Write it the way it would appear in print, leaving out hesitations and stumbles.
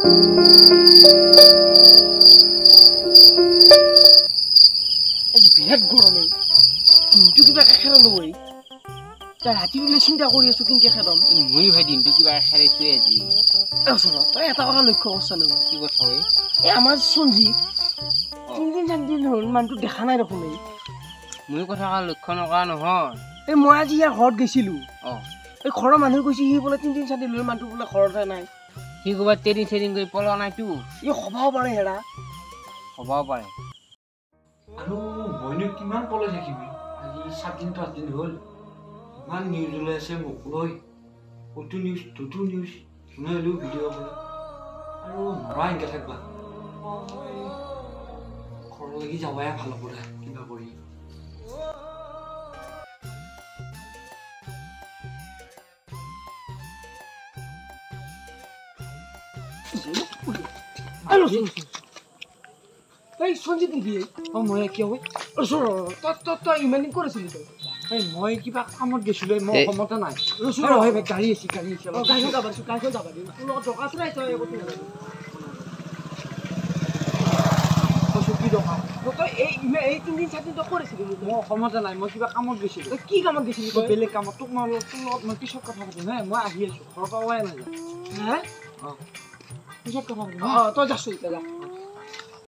আজি বিৰাট গৰম এই দিনটো কিবাকে খেলালো এই তই ৰাতি বোলে চিন্তা কৰি আছো কেনেকে খেদাম। মই ভাই দিনটো কিবা খেলাইছোৱে আজি। তই এটা কথা লক্ষ্য কৰছ নে? কি কথা ঐ? এই আমাৰ সঞ্জীৱ 3 দিন 4 দিন হ'ল মানুহটো দেখা নাই দেখোন। এই মই কথা লক্ষ্য নকৰা নহয়। এই মই আজি ইয়াৰ ঘৰত গৈছিলো। এই ঘৰৰ মানুহে কৈছে সি বোলে 3 দিন 4 দিন হ'ল মানুহটো বোলে ঘৰতে নাই। সি ক'ৰবাত ট্ৰেইনিং চেৰিং কৰি পলোৱা নাইতো? ই হ'বও পাৰে, হেৰা হ'বও পাৰে। আৰু মইনো কিমান পলাই থাকিবি? আজি 7 দিন 5 দিন হ'ল, ইমান নিউজ ওলাই আছে মোক লৈ, অ'টো নিউজ ত'টো নিউজ, যোনে হ'লেও ভিডিঅ' কৰে। আৰু নৰা এনেকৈ থাকিবা, মই ঘৰলৈকে যাবাই ভাল হ'ব দে কিবা কৰি। এই সঞ্জীৱ নেকি? অঁ, মই। কিয়? তই তই ইমান দিন ক'ত আছিলি তই? এই মই কিবা কামত গৈছিলোঁ, মই অসমতে নাই। ৰচোন। হয়, গাড়ী আহিছে, গাড়ী আহিছে। গাড়ীখন যাব দিছোঁ, গাড়ীখন যাব দিম। তোৰ লগত দৰকাৰ আছে নাই? তই একো নাজানো কৈছোঁ কি দৰকাৰ? তই এই এই 3 দিন 4 দিন তই ক'ত আছিলি? মই অসমতে নাই, মই কিবা কামত গৈছিলোঁ। তই কি কামত গৈছিলি? তই বেলেগ কামত। তোক মই তোৰ লগত মই পিছত কথা পাতিম হে, মই আহি আছোঁ, ঘৰৰ পৰা ওলাই নাযাওঁ। হে অঁ, পিছত কথা পাতিম। অঁ, তই যাচোন এতিয়া, যা।